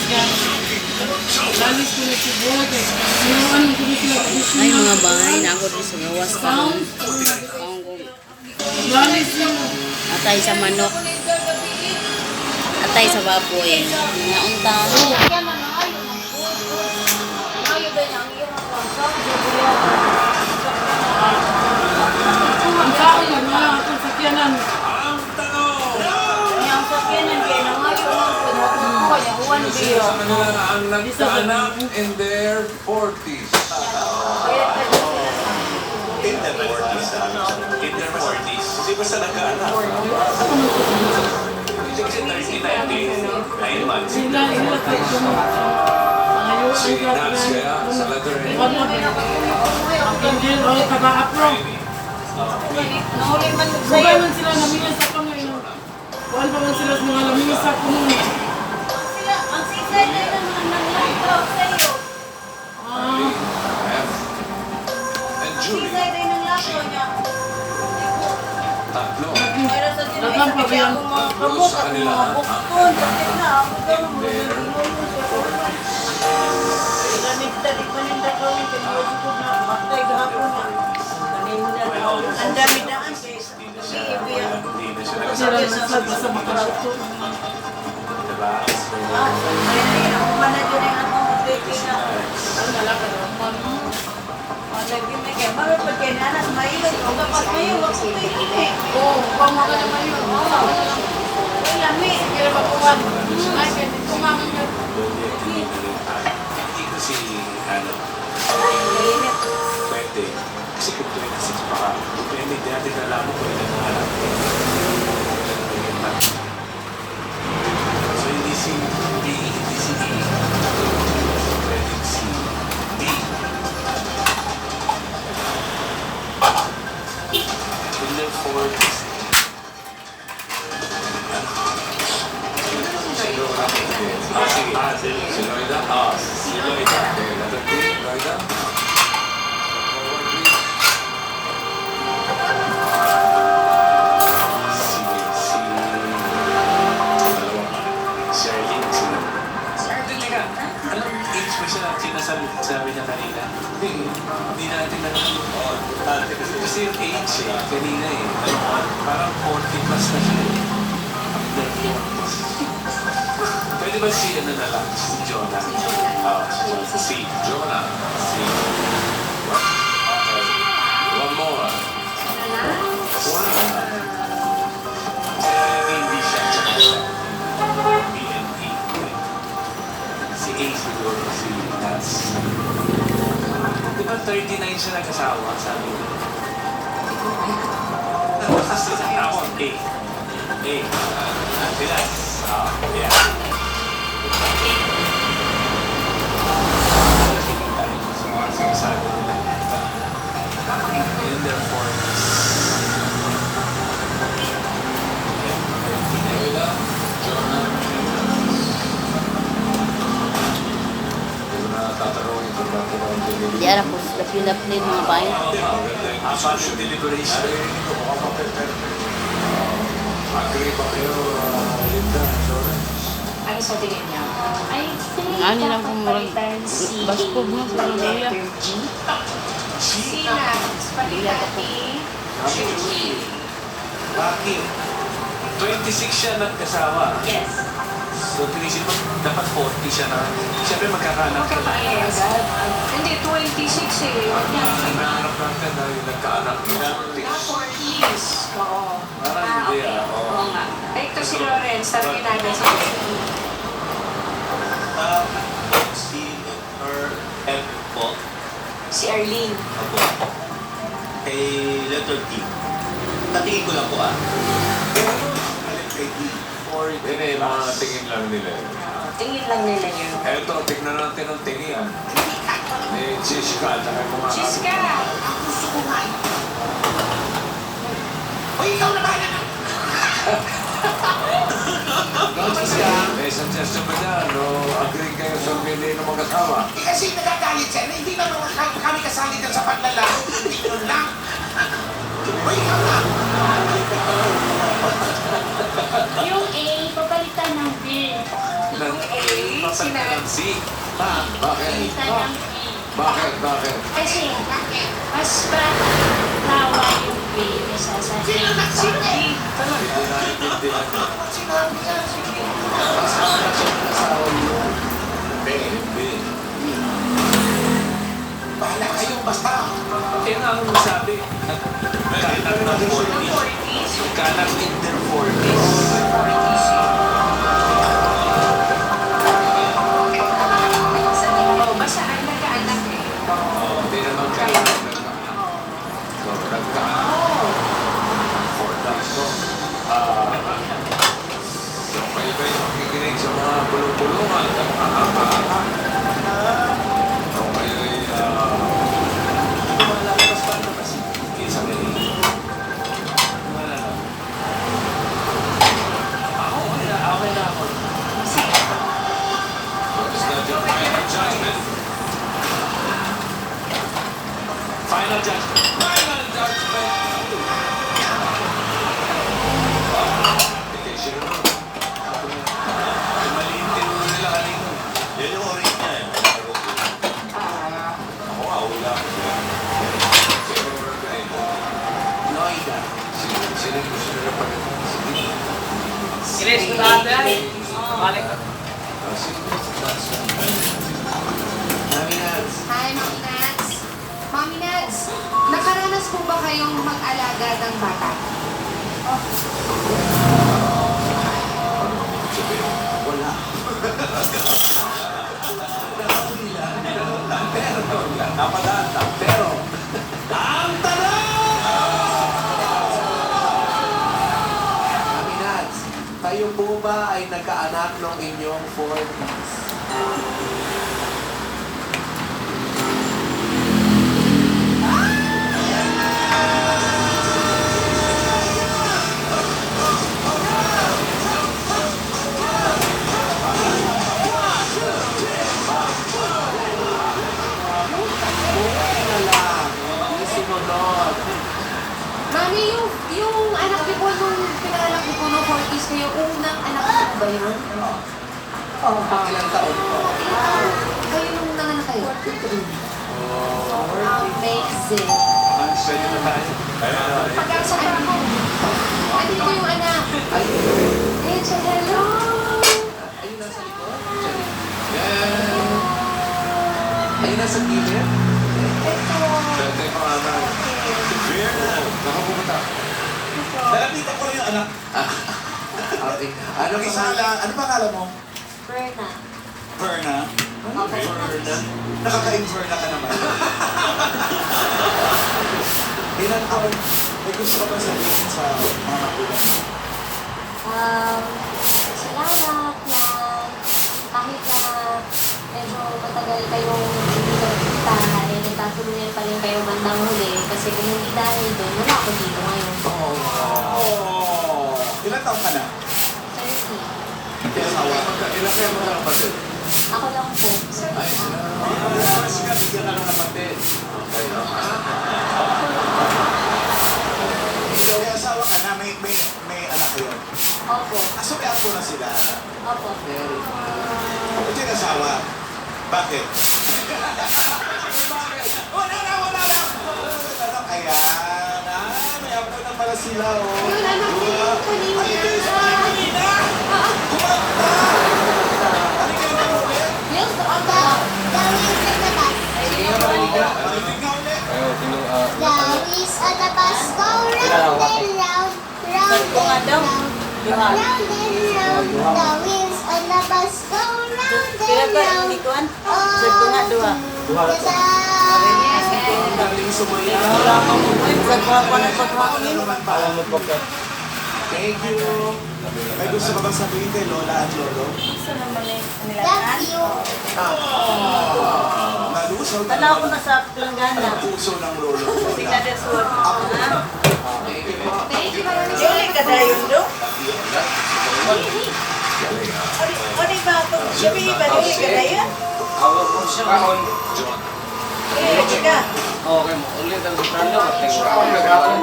ka. Lalis ko na si Boy. Ano ano ko sila. Ay, mga bahay na ako diri sa gawas karon. Ang Lalis lang. Atay sa manok. Atay sa baboy. Naunta. Ang tao na mga akong sakyanan. Ang tanong! Ang sakyanan kay nangayo man po nakuha niya uwan Sino biyo. sa kanila na ang nagkaanak in their 40s? In their 40s. In their 40s. Hindi ba sa nagkaanak? Hindi kasi 39 days. 9 months. Sila sila kay Si Nats kaya sa letter A. Angel, oh, taga-apro. Nahuli man Bugay sa'yo. man sila lamisa pa ngayon. Kuan pa man sila sa mga lamisa ko nun. Sila, ang sisay na yung mga nanglakaw sa'yo. Ah, F. And Ang Julie. sisay na yung nanglakaw niya. Tatlo. Pero sa Diyos, Daghang sakit pa ba yan? ako mga Tatlo kamot sa at kanila mga ang bukton. Sakit na ako daw. in their 40s. Ang dami daan kay Hindi na siya sila nagkasama. sa sa makarato. Diba? So, Ah, Oo, kung mga naman yun. Oo, ano lang. Kaya ba kuwan? Ay, kaya kumangan ka. Hindi na rin tayo. Hindi ko si, ano, pwede. Kasi kung 26 pa ka, depende, hindi natin alam kung ilan ang anak. Ilan ang naging anak. So, hindi si B, hindi si E. Pwede si D. In their 40s. Sino ang Ah, sige. Ah, si Loida? Ah, si Loida. Okay, letter D, Loida. Forward, please. Sige, si... Dalawa pa. Si Arlene, sino? Si Arlene, teka. Anong age ba siya sinasabi sabi niya kanina? Hindi, hindi natin alam. Oh, importante kasi. Kasi yung age eh, kanina eh. Parang 40 plus na siya eh. Under 40s. Pwede ba si ano na lang? Si Jonah? Si Jonah. Oo, si Jonah. Si. Jonah. Si. Okay. One more. One. Si hindi siya, tsaka siya. B and E. Si A siguro, si Nats. Di ba 39 siya nag-asawa, sabi ko? Ako, A. A. Pilas. Ah, yeah. Tingin tayo sa mga sinasabi nila. In their 40s. Yeah, 39. Loida, Jonah, Hindi ko na tatanungin kung bakit ako ang pinili. Di ara ko lapin-lapin mga bahay. Maganda yung Haba discussion. ng deliberation. Narinig ko, mukhang mape-perfect. Agree ba kayo, Linda, Lawrence? Ano sa tingin niya? I think Ano lang dapat kung murag- palitan si Basko mo, A luya. letter G. Si Nats, palitan ni G. Bakit? 26 siya nagkasawa. Yes. So, tinisip mo, dapat 40 siya na. Siyempre, magkakaanak ka na. Yes. Hindi, 26 eh. Huwag niya. Ang hanap natin ay nagkaanak ng 40s. Ah, 40s. Oo. Parang Ah, hindi okay. ah. Oo. Oo nga. Ay, ito si Lawrence. Sabi natin si Si letter F po. Si Arlene. Opo. Kay letter D. Tatingin ko lang po ah. Alin kay D? 40 Yan eh, mga tingin lang nila eh. Oo, tingin lang nila yun. Eto, tignan natin ang tingin. Ni Chiska, at saka yung mga... Chiska! Ang gusto ko nga eh. Uy, ikaw na bahala na. Go, Chiska! May suggestion ba dyan? O agree kayo sa pili ng mag-asawa? Eh, kasi nagagalit siya na hindi naman kami kasali dyan sa paglalaro. Hindi yun lang. Uy, ikaw na. Yung A, papalitan ng B. Ng A. Magpapalitan ng C. Bakit? Palitan ng A. Bakit? Bakit? Kasi mas bata yung B kaysa sa A. Sino nagsabi? Hindi ko naiintindihan. Sinabi yan. Sige. Asawa na siya ng asawa niyo. B. B. Bahala kayo, basta. Eh nga ang sabi, nagkaanak ng 40s. Nagkaanak in their 40s. Oh, basta ang nagkaanak eh. Oo, hindi naman kailangan nagkaanak. So, nagkaanak. 40s. Ah, so, kayo ba'y makikinig sa mga bulong-bulungan, sa mga haka-haka? O kayo ay, Lumalabas pa rin kasi. Kinsa may... Wala lang. Ako, okay na. Okay na ako. what is that your final judgment? Final judgment. Final judgment! Hindi, sino nun? Ay, mali yung tinuro nila kanina. Yan yung orange niya eh. Ako nga, wala ko. Sino nun kanina? Noida. Sino yung gusto nila palitan? Si Dino. Chris, dati ay. Balik. Ah, si Mami Nats. Hi, Mami Nats. Mami Nats, nakaranas po ba kayong mag-alaga ng bata? Sabihin. Wala. Nakahuli lang. Pero, Napadaan. pero, ang tanong! Mami Nats, kayo po ba ay nagkaanak ng inyong 40s? Buti na lang, hindi sumunod. Mami, yung anak niyo po nung pinanganak niyo po nung 40s kayo, unang anak niyo po ba yun? Oh. Ilang taon po? Ilang taon kayo nung nanganak kayo? 43. Amazing. Ah, pwede na tayo. Ayan. Pag-asa pa ako. Andito yung anak. Ay, Ayun siya, hello! ayun nasa likod. Yeah. Ayun nasa gilid. Ito. Dati pangalan. Vera. Nakapupunta. Nalapitan ko lang yung anak. Okay. Ano Isa pangalan? lang. Ano pangalan mo? Berna. Verna. Verna. Nakaka-inverna ka naman. Ilan taon? May gusto ka ba sabihin sa mga magulang mo? Salamat na kahit na medyo matagal kayong hindi nagkita, eh, nagkatuluyan pa rin kayo bandang huli kasi kung hindi dahil doon, wala ako dito ngayon. Oh. Ilan taon ka na? 30. Ilan kayo magkakapatid? Ako lang po. Ay, sila. First ka, bigyan ka ng kapatid. Okay, no? May asawa ka na, may anak kayo. Opo. Ah, so may apo na sila. Opo. Very good. Ba't yung asawa? Bakit? Wala na, wala na! Ano, ayan. Ah, may apo na pala sila, oh. Yun, anak niya yung kanina. Ay, ito yung sa kanina! Kumanta! Halika na ulit! Build on the Halika nga ulit! The wheels on the bus go round and round, round and round, round and round. The wheels on the bus go round and round. All through the town. Galing sumayaw. Ano naman pa? Thank you. May gusto ka bang sabihin kay Lola at Lolo? Love you. Nalusaw Tanaw ko talaga na sa Planggana. ang puso ng Lolo. Sila de sur. Thank you po. Thank you, maraming Dili salamat ka po. dayon do? Galing, ah. O di ba? Pag gabi ba dili ka dayon? John. Eh, di ka. Okay mo. Ulit ang Fernando.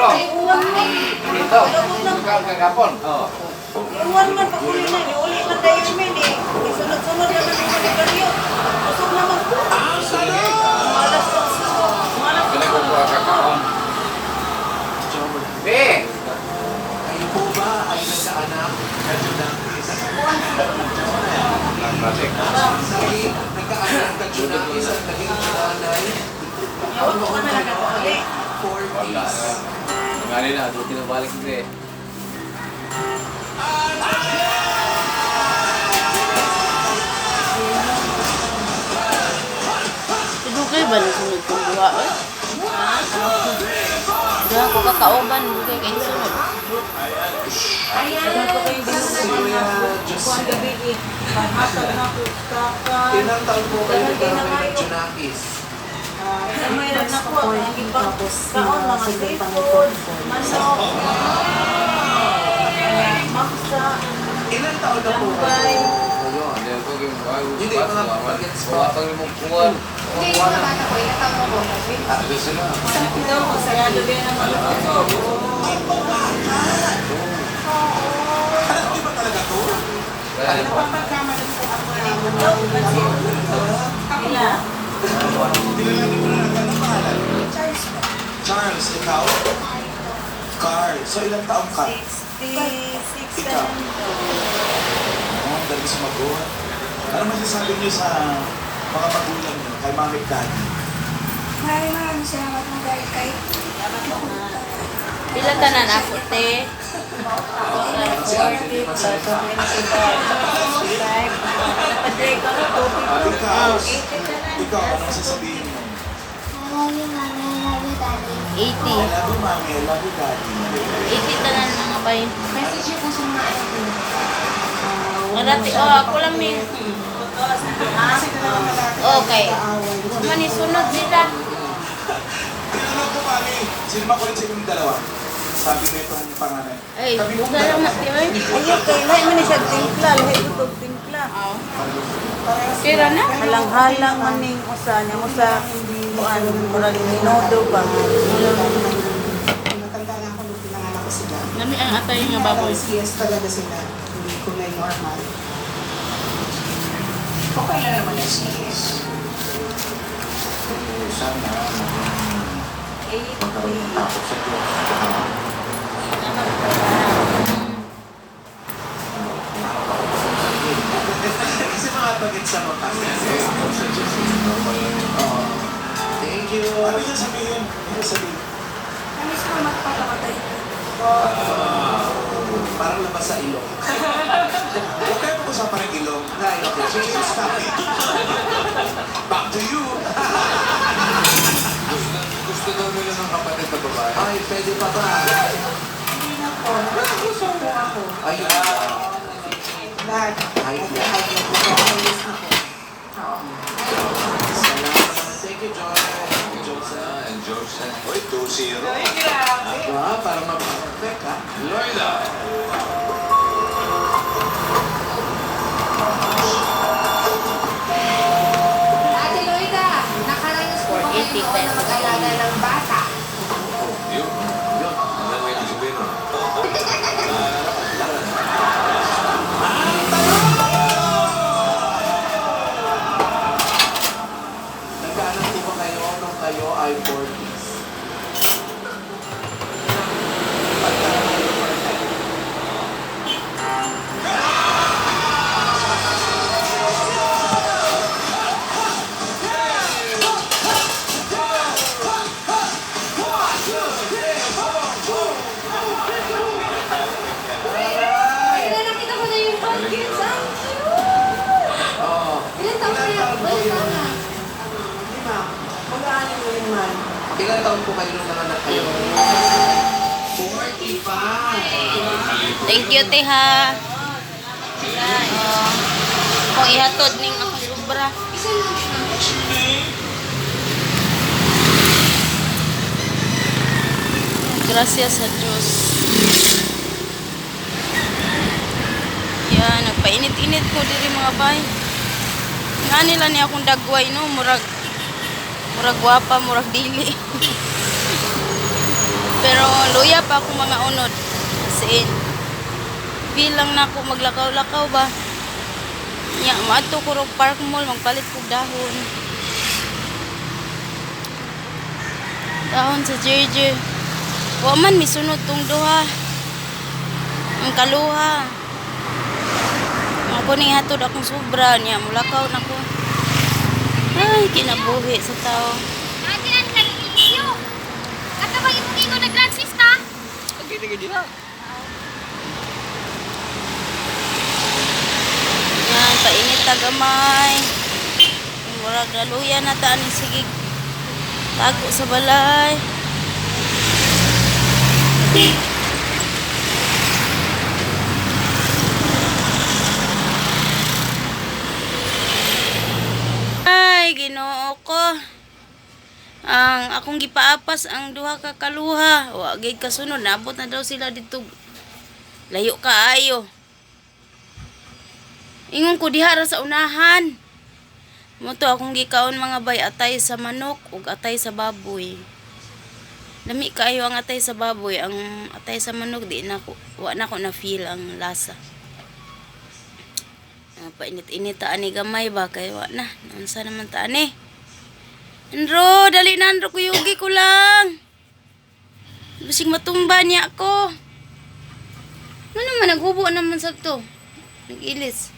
Ay, uwan man. Oo. Uwan man pag uli na. Uli man dayon min eh. Sunod-sunod naman. Matik. Naging nagkaanak ka Junakis at naging nanay. Ewan ko na lang ako ulit. Wala 40s. na. Nga nila, doon tinabalik nila eh. Dugay ba na sunod kong duha oy? Duha ko kakauban, dugay kay sunod. Ayan. Si Kuya Kuan Jose. gabi eh. Panghasag na ko kaka. Ilang taon po kayo Dahil kay nagkaroon ng nangayo. Junakis? Sa may na ko ang ibang kaon mga seafood, manok, maksa, Ilang taon na po lambay. kayo ngayon? Hindi ako yung Hindi, mga bagets pa. Wala pang limang buwan. Hindi, yung mga bata ko, ilang taon mo ko? Ano sila? Ikaw, sarado din ang mga Ang babata! Alam niyo ba talaga to? Kaya Napapagkamali po ako na pansin. Ila. Tingnan mo na natin. Anong pangalan? Charles po. Charles, ikaw? Carl. So ilang taong ka? 66 Ikaw. na. Oh, ang galing sumagot. Ano masasabi niyo sa mga magulang niyo, kay Mami at Daddy? Maraming maraming salamat po dahil kahit Pila tanan ako te? Si Ate hindi magsalita. 25. Napadre ko na Ikaw, 80 ikaw, anong sasabihin mo? I love you, Mommy. I love you, Daddy. 80. I love you, Mami. I love you, Daddy. 80 tanan mga bay. Message niyo po sa mga anak niyo. Marati, oh, ako lang may. Okay. Mani sunod sila. Tinanong ko, Mami, sino makulit sa inyong dalawa? Sabi ko itong panganay. Ay, Kami pong buga lang dalawa. na ti oy. Ayaw kay lahi man ni siya timpla, lahi butog timpla. Kira na? Halang-halang man ning usa niya usa kuan murag minodo ba. Matanda na ako nung pinanganak ko sila. Nami ang atay nga baboy. Parang CS talaga sila. Hindi kulay normal. Okay lang naman yung CS. Eh, sana magkaroon ng takot sa Diyos. Tsaka, ano, nakakaupasok sa sarili. Kasi mga bagets sa mga Eh, takot sa Diyos eh. Normal lang yun. Oo. Thank you. Ano yung sabihin? Ano yung sabihin? Namiss ko magpapakatay. Parang labas sa ilong. Huwag kayo pag-usapan ng ilong. Ay, okay. Change topic. Back to you. Gusto, gusto daw nila ng kapatid na babae. Ay, pwede pa ba? Hindi na po. Gusto po ako. Ay, Lahat. Ay, At lahat na po. Ayos na po. Oo. Salamat. Thank you, Joy. Joseph and Joseph. Uy, 2-0. Aba, parang ma-perfect ha. Loida! Ate Loida, nakaranas po ba kayo 480 noon na mag-alaga ng bata? Yun. Yun. Ano ang ibig sabihin nun? Nagkaanak po ba kayo nung kayo ay 40s? Pagka Ayun na, nakita ko na yung pumpkins. Ang cute! Oo. Ilan taon na yan? Ilan taon na? Lima. Mag-aanin mo rin man. Ilan taon po kayo nung nanganak kayo? 45! Thank you te ha. Oh. Kung ihatod ning akong ubra. Isa lang siya. Gracias sa Diyos. Yan, nagpainit-init ko diri mga bay. Nga nila ni akong dagway no, murag murag gwapa, murag dili. Pero luya pa akong mga unod. As in, bilang na ako maglakaw-lakaw ba. Nya, maadto ko rog park mall, magpalit kog dahon. Dahon sa JJ. Wa man misunod tong duha. Ang kaluha. Ako ning hatod akong sobra niya, mulakaw na ko. Ay, kinabuhi sa tao. Nandiyan ka isyo. Katabang imong ingon nag-drug ta. Yan, painit ta gamay. Murag naluya na ta ani sige tago sa balay. Ay, Ginoo ko. Ang akong gipaapas ang duha ka kaluha. Wa gid kasunod, naabot na daw sila dito. Layo kaayo. Ingon ko diha ra sa unahan. Mo to akong gikaon mga bay atay sa manok ug atay sa baboy. Lami kaayo ang atay sa baboy, ang atay sa manok di na ko wa na ko na feel ang lasa. Ah, painit-init ta ani gamay ba kay wa na. Unsa naman ta ani? Andro, dali na Andro, kuyugi ko lang. Bisig matumba niya ako. Ano naman, naghubo naman sa to. Nag-ilis.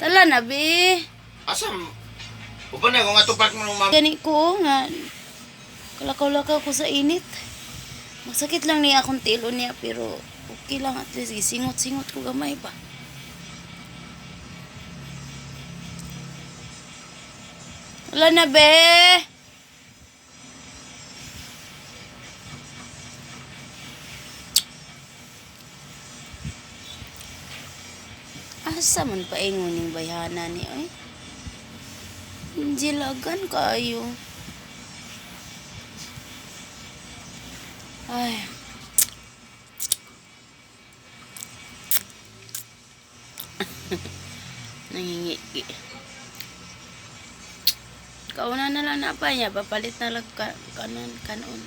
Tala na, be. Asam? Uban na kung ato park mo ma'am. Gani ko, oh, nga. Kalakaw-lakaw ko sa init. Masakit lang niya akong tilo niya, pero okay lang at least. Gisingot-singot ko gamay ba. Wala na, be. Asa man paingon ning bayhana ni oy? Jilagan kaayo. Ay. Nangingiki. Kauna na lang na pa niya, papalit na lang ka, kanon, kanon.